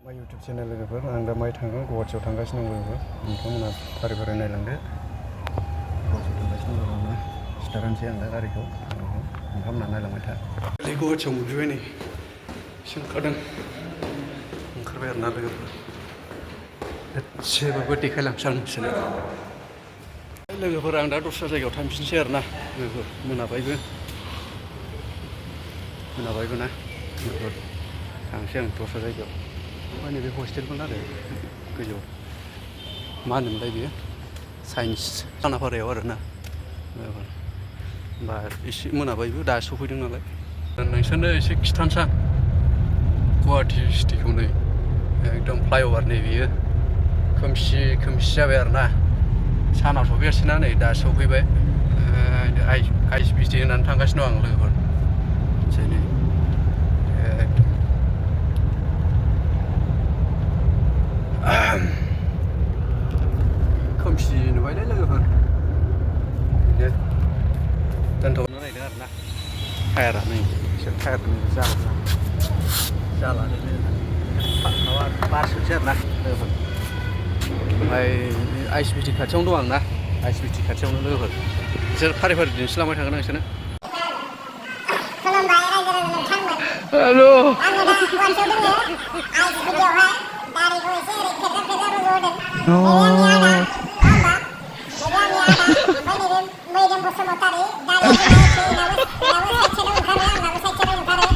माय YouTube channel लोगोफोर आं दा माय थांगोन गुवाहाटियाव थांगासिनो दं लोगोफोर नोंथांमोना फारि फारि नायलांदो गुवाहाटियाव थांगासिनो दं आं स्टार्ट होनोसै आं दा गारिखौ नोंथांमोना नायलांबाय था गुवाहाटियाव मोनफैबाय नै एसे ओंखारदों ओंखारबाय आरोना लोगोफोर एसेबाबो देखायलांसै आं बिसोरनो लोगोफोर आं दा दस्रा जायगायाव थांफिनसै आरोना लोगोफोर मोनाबायबो ना लोगोफोर थांसै आं दस्रा जायगायाव ओमफ्राय नैबे हस्टेलमोन आरो गोजौ मा होनोमोनलाय बेयो साइन्स खानापारायाव आरोना होमबा एसे मोनाबायबो दा सफैदों नालाय नोंसोरनो एसे खिथानोसै आं गुवाहाटि सिटिखौ नै एकदम फ्लाइअभार नै बियो खोमसि जाबाय आरोना सानाव सफैयासैना नै दा सफैबाय आइएसबिटि होनानै थांगासिनो दं आं लोगोफोर नै खोमसि नुबायलै लोगोफोर बिदिनो दोनथ'नो नागिरदों आरोना टायारा नै एसे टायारनि जाला माबा बारसोनसै आरोना लोगोफोर ओमफ्राय आइएसबिटि खाथियावनो दं आंना आइएसबिटि खाथियावनो लोगोफोर बिसोर फारि फारि दिन्थिलांबाय थागोन आं बिसोरनो हेल' आङो दा गुवाहाटियाव दङ आइएसबिटियावहाय गारिखौ एसे ओरै फेदेर रज'होदों मैदोम बसुमतारी दालिया जोंना बेनाबो साइड साइडआव ओंखारो आंनाबो साइड साइडआव ओंखारो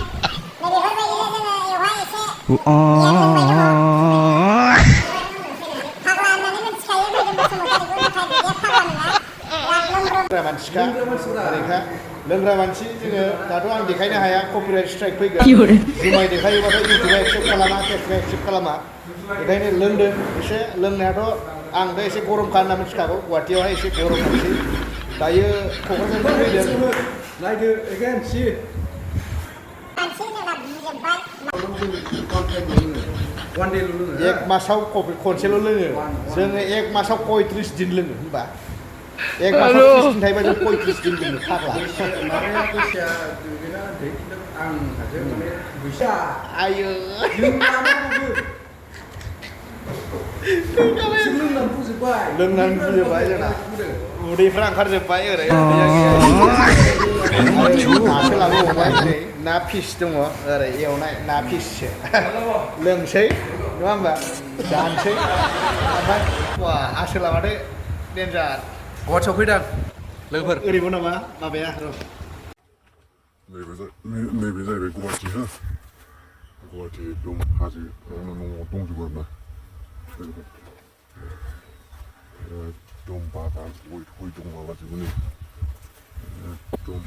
बेफोरबायदिनो जोङो बेवहाय एसे एरलांबाय दङ फाग्ला होननानै मिथिखायो मैदोम बसुमतारीखौ नाथाय बिदिया फाग्ला नङा लोंग्रा मानसिखा ओरैखा लोंग्रा मानसि जोङो दाथ' आं देखायनो हाया कपिराइट स्ट्राइक फैगोन जुमाय देखायोबाथाय इउटुबा एक्सेप्ट खालामा फेसबुकआ एक्सेप्ट खालामा बेखायनो लोंदों एसे लोंनायाथ' आं दा एसे गरमखा होनना मिथिखागौ गुवाहाटियावहाय एसे गरम मानसि दायो क'क्राझारनिफ्राय फैदों नायदो एगेन सि एक मासाव खनसेल' लोङो जोङो एक मासाव 35 दिन लोङो होनबा एक मासाव 30 दिन थायोबा जों 35 दिन लोङो फाग्ला माबाया बैसोआ दुगैना उन्दै खिन्थु आं हाजो माने बैसोआ आयो लोंनानै फोजोबबाय जोंना उदैफ्रा ओंखारजोबबाय ओरै नासो लाबोबावबाय नै ना फिस दङ ओरै एवनाय ना फिससो लोंसै नङा होमबा जानोसै ओमफ्राय वा आसोलाबाथाय देन्जार गुवाहाटियाव फैदों लोगोफोर ओरैबो नामा माबाया नैबे जाहैबाय गुवाहाटि हो गुवाहाटि एकदम हाजोआवनो न'आव दंजोबो आरोना एकदम बागान गय दं माबाजोबो नै एकदम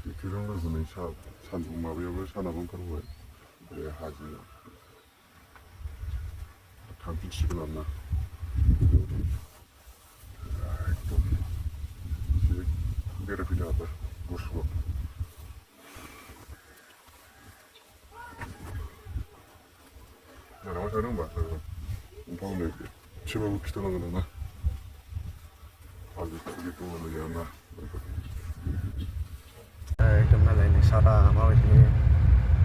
बोथोराव रुजुनाय सानदुं माबायाबो सानाबो ओंखारबोबाय बे हाजो थांफिनसिगोन आरोना एकदम एसे बेरायफैदों आरो गुसुआव जानांबाय थादों होनबा नोंथांमोननो एसेबाबो खिथानांगोन आरोना हाजो दङ गैया ना एकदम नालाय सारा माबायदि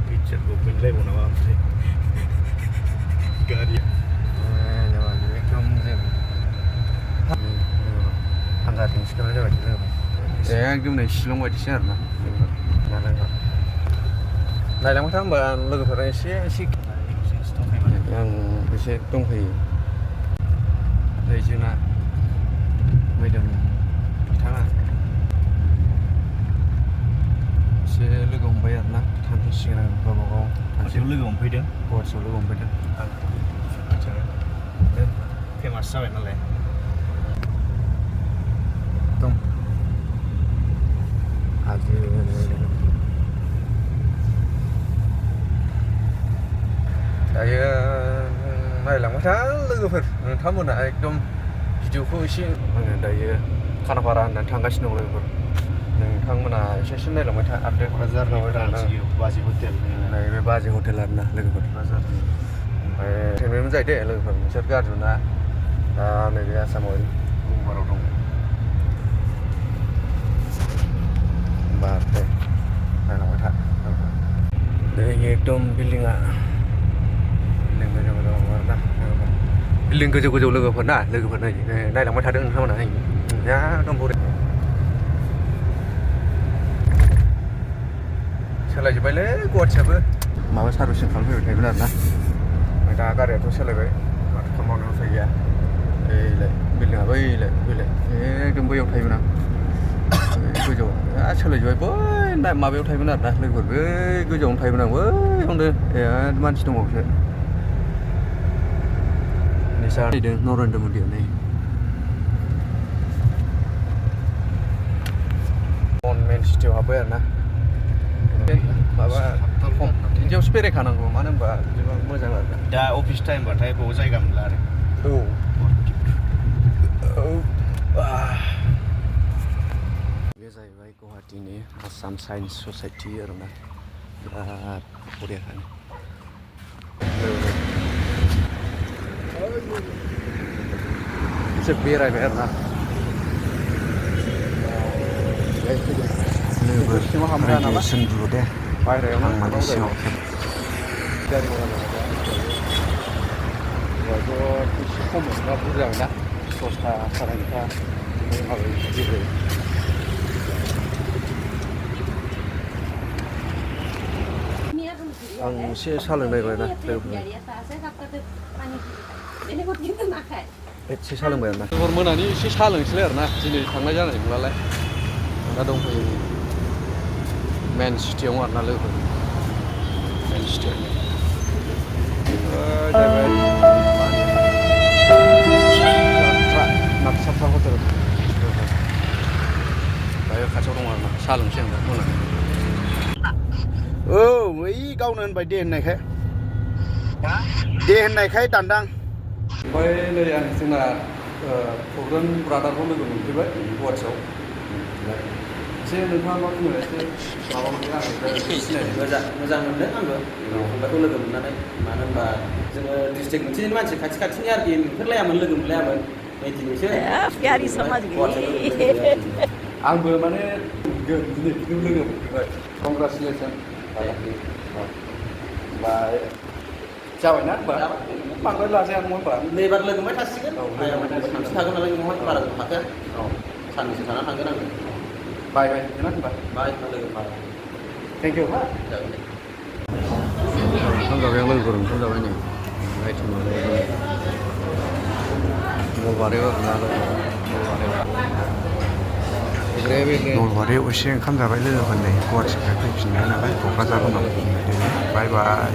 पिक्सारखौ फैलायबाव नामा ओमफ्राय गारिया एकदम जों हानजाथिं सिखारनाय जाबाय एकदम नै शिलं बायदिसो आरोना नायलांबाय था होनबा लोगोफोरा एसे आं एसे दंफैयो ओमफ्राय जोंना मैदोम बिथाङा एसे लोगो हमबाय आरोना थांफिनसिगोन आं गावबागाव गुवाहाटियाव लोगो हमफैदों आं फेमास जाबाय नालाय एकदम हाजो दायो नायलांबाय था लोगोफोर नोंथांमोना एकदम भिडिअखौ एसे आङो दायो खानापारा होननानै थांगासिनो दं लोगोफोर नोंथांमोना एसे नायलांबाय था आपडेट बाजै हटेल नैबे बाजै हटेल आरोना लोगोफोर ओमफ्राय ट्रेनमेन्टबो जायो दे लोगोफोर नोंसोर गारजोबना दा नैबे आसामाव गंबाराव दं होमबा दे नायलांबाय था एकदम बिल्डिंआ बिल्डिं गोजौ गोजौ आरोना बिल्डिं गोजौ गोजौ लोगोफोर नै नायलांबाय थादों नोंथांमोना एकदम बरिया सोलायजोब्बायलै गुवाहाटियाबो माबा सार्भिसिं खालामफैबाय थायोमोन आरोना ओमफ्राय दा गारियाथ' सोलायबाय माथो खालामबावनो उफाय गैया ओइलाय बिल्डिंआ बैलाय एकदम बैयाव थायोमोन आं गोजौआव सोलायजोब्बाय बै माबायाव थायोमोन आरोना लोगोफोर बै गोजौआवनो थायोमोन आं बैयावनो मानसि दंबावोसो निसा फैदों नरेन्द्र मदियाव नै मेन सिटियाव हाब्बाय आरोना माबा खम बिदियावसो बेरायखानांगौ मानो होनबा बिदिबा मोजां आरो दा अफिस टाइमबाथाय बाव जायगा मोनला आरो बे जाहैबाय गुवाहाटीनि आसाम साइन्स ससाइटि आरोना बिराद बरियाखानो एसे बेरायबाय आरोना सिङाव हाबनो नामा दे बायह्रायाव आं माने सिङाव गारि मराथ' एसे खम मोनबा बुरजा मोना 10ता 11ता माबायो जेबो आं एसे साहा लोंनायबाय ना एसे साहा लोंबाय आरोना हर मोनानि एसे साहा लोंसैलाय आरोना दिनै थांनाय जानाय नंलालाय दा दंफैयो मेन सिटियाव आरोना लोगोफोर मेन सिटियाव जाहैबाय नागसाफ्रा हटेल दायो खाथियाव दं आरोना साहा लोंसै आं दा मोनानि औ बै गावनो होनबाय दे होननायखाय दानदां ओमफ्राय नै आं जोंना प्रग्राम ब्रादारखौ लोगो मोनफैबाय गुवाहाटियाव एसे नोंथाङा मा बुङो एसे माबा मोनदों आं मोजां मोनदों आंबो फंबायखौ लोगो मोननानै मानो होनबा जोङो डिस्ट्रिक्ट मोनसेनि मानसि खाथिनि आरोखि नुफेरलायामोन लोगो मोनलायामोन नै दिनैसो आंबो माने दिनै बिदिनो लोगो मोनफैबाय कंग्राचुलेसन होमबा जाबायना होमबा बांद्राय लाजाया नङा होमबा नैबार लोगो मोनबाय थासिगोन थांसि थागोन नालाय न'आवहाय बारा गोबाव थाखाया साननैसो थाना थांगोन आङो बाय ना होनबा बाय लोगो थेंक इउ हा जागोन दे ओंखाम जाबाय आं लोगोफोर ओंखाम जाबाय नै आइटेम नलबारियाव आरोना नलबारियाव एसे ओंखाम जाबाय लोगोफोर नै गुवाहाटिनिफ्राय फैफिननाय नालाय क'क्राझार उनाव बाय बाय